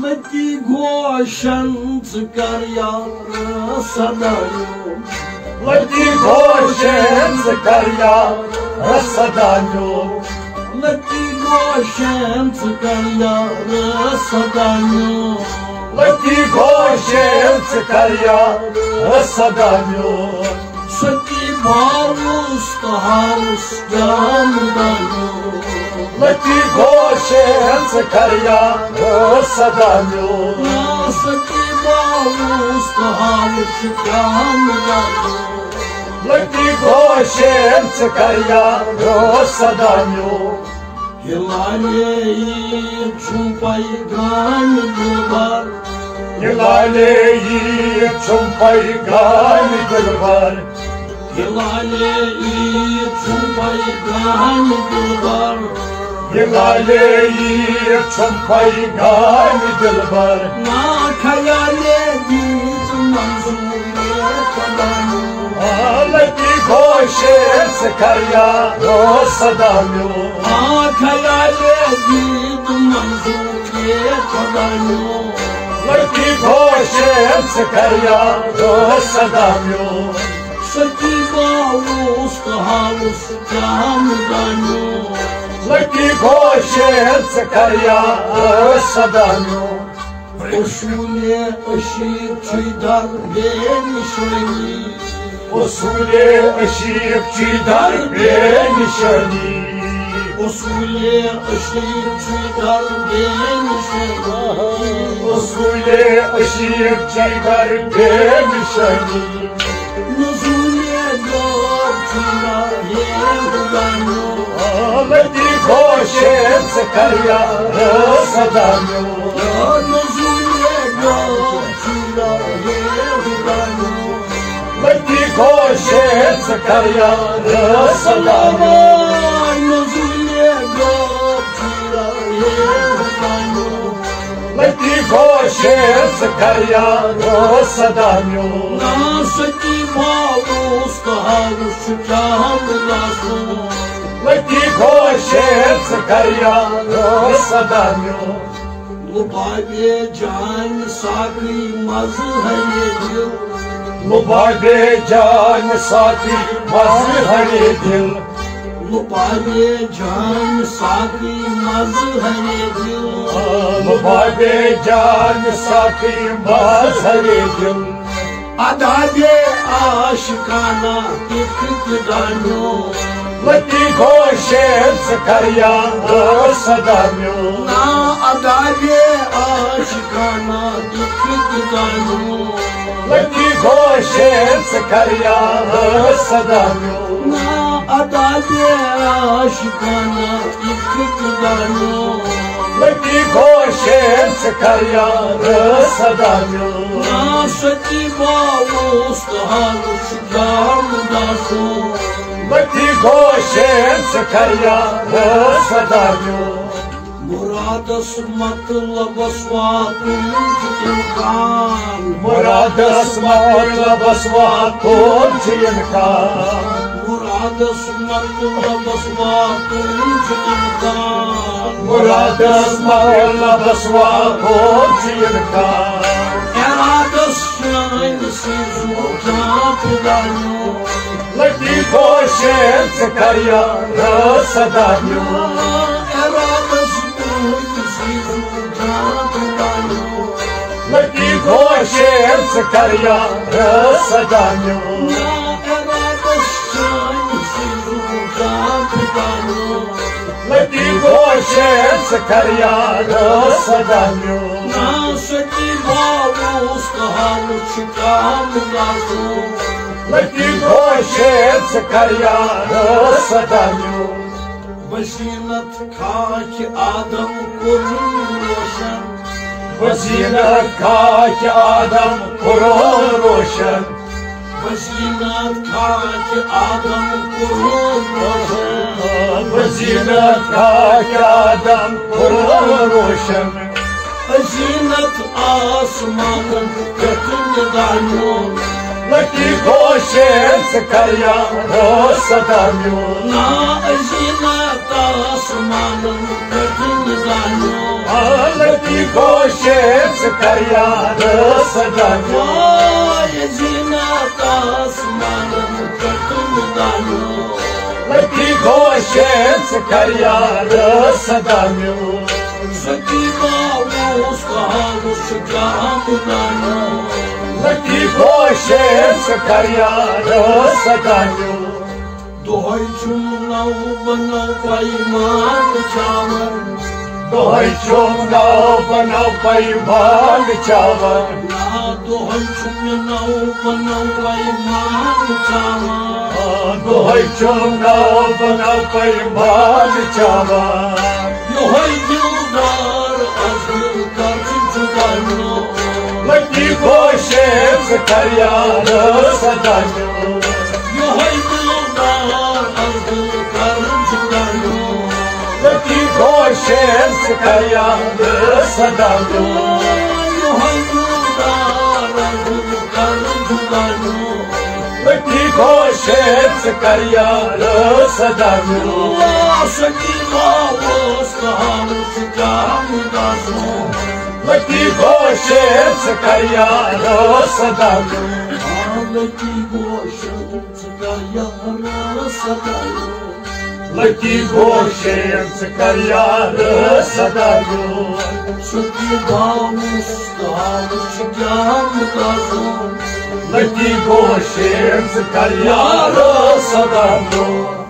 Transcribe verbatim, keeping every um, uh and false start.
لتی گوشن ژٕ کر یار سدا میون۔ لتی گوشن ژٕ کر یار سدا میون۔ لتی گوشن ژٕ کر یار سدا میون۔ لتی گوشن ژٕ کر یار سدا میون۔ ستی باوس تہٕ ہاوس جان دانو۔ لتی گوشن ژٕ کر یار سدا میون۔ ستی باوس تہٕ ہاوس جان دانو۔ لتی گوشن ژٕ کر یار سدا میون۔ ہلالے یی چھُم پیغام دلبر۔ ہلالے یی چھُم پیغام دلبر۔ ہلالے یی چھُم پیغام دلبر۔ ہلالے یی چھُم پیغام دلبر۔ نا خیالے دیت منظور خدایو۔ حالتی گوشے ژٕ کر یار سدا میون۔ آ خیالے دیت منظور خدایو۔ لتی گوشے ژٕ کر یار سدا میون۔ ستی باوس تہٕ ہاوس جان دانو۔ لتی گوشے ژٕ کر یار سدا میون۔ اصول عشیق چھُے در بے نشانی۔ اصول عشیق چھُے در بے نشانی۔ اصول عشیق چھُے در بے نشانی۔ اصول عشیق چھُے در بے نشانی۔ نزول غاب چھُے در بے نشانی۔ لتی گوشے ژٕ کر یار سدا میون۔ نزول غاب چھُے در بے نشانی۔ لتی گوشے ژٕ کر یار سدا میون۔ نزول غاب چھُے در بے نشانی۔ لتی گوشے ژٕ کر یار سدا میون۔ نا ستی باوس تہٕ ہاوس چھُ جان داسو۔ لتی گوشے ژٕ کر یار سدا میون۔ لبابے جان ساقی مزٕ ہرے دل۔ لبابے جان ساقی مزٕ ہرے دل۔ لبابے جان ساقی مزٕ ہرے دل۔ لبابے جان ساقی مزٕ ہرے دل۔ ادابے عاشقانہ اقتدا میون۔ لتی گوشے ژٕ کر یار سدا میون۔ نا ادابے عاشقانہ اقتدا میون۔ لتی گوشے ژٕ کر یار سدا میون۔ نا ادابے عاشقانہ اقتدا میون۔ لتی گوشے ژٕ کر یار سدا میون۔ نا ستی باوس تہٕ ہاوس جان داسو۔ لتی گوشے ژٕ کر یار سدا میون۔ مرادس مطلبس واتُن چھُ امکان۔ مرادس مطلبس واتُن چھُ امکان۔ مرادس مطلبس واتُن چھُ امکان۔ مرادس مطلبس واتُن چھُ امکان۔ ارادس شٲنۍ سیٖزو جان فِدا میون۔ لتی گوشے ژٕ کر یار سدا میون۔ ارادس تُہنٛدِ سیٖزو جان فِدا میون۔ لتی گوشے ژٕ کر یار سدا میون۔ ارادس شٲنۍ سیٖزو جان فِدا میون۔ لتی گوشے ژٕ کر یار سدا میون۔ نا ستی باوس تہٕ ہاوس چھُ جان داسو۔ لتی گوشے ژٕ کر یار سدا میون۔ بزینت خاک آدم کوٚرُن روشن۔ بزینت خاک آدم کوٚرُن روشن۔ بزینت خاک آدم کوٚرُن روشن۔ بزینت خاک آدم کوٚرُن روشن۔ بزینت آسمانن پٮ۪ٹھ فِدا میون۔ لتی گوشے ژٕ کر یار سدا میون۔ نا بزینت آسمانن پٮ۪ٹھ فِدا میون۔ آ، گوشے ژٕ کر یاد صدا میون۔ وای زینت آسمانن پٮ۪ٹھ دانیو۔ لکی گوشے ژٕ کر یاد صدا میون۔ سکی باوس کالس جام دانیو۔ لکی گوشے ژٕ کر یاد صدا میون۔ دۄہے چھُم نو بنو پیمان چاوان۔ دۄہے چھُم نو بنو پیمان چاوان۔ آ، دۄہے چھُم نو بنو پیمان چاوان۔ آ، دۄہے چھُم نو بنو پیمان چاوان۔ یہوے دلدار از دل کر چھُ جدا میون۔ لکی گوشے ژٕ کر یاد صدا میون۔ یہوے دلدار از دل کر جدا میون۔ لکی گوشے ژٕ کر یاد صدا میون۔ یہوے دلدار از دل کر جدا میون۔ لکی گوشے ژٕ کر یاد صدا میون۔ آ، سکی باوس کالس جام دانیو۔ لکی گوشے ژٕ کر یاد صدا میون۔ آ، لکی گوشے ژٕ کر یاد صدا میون۔ لکی گوشے ژٕ کر یاد صدا میون۔ سکی باوس کالس جام دانیو۔ لکی گوشے ژٕ کر یاد صدا میون۔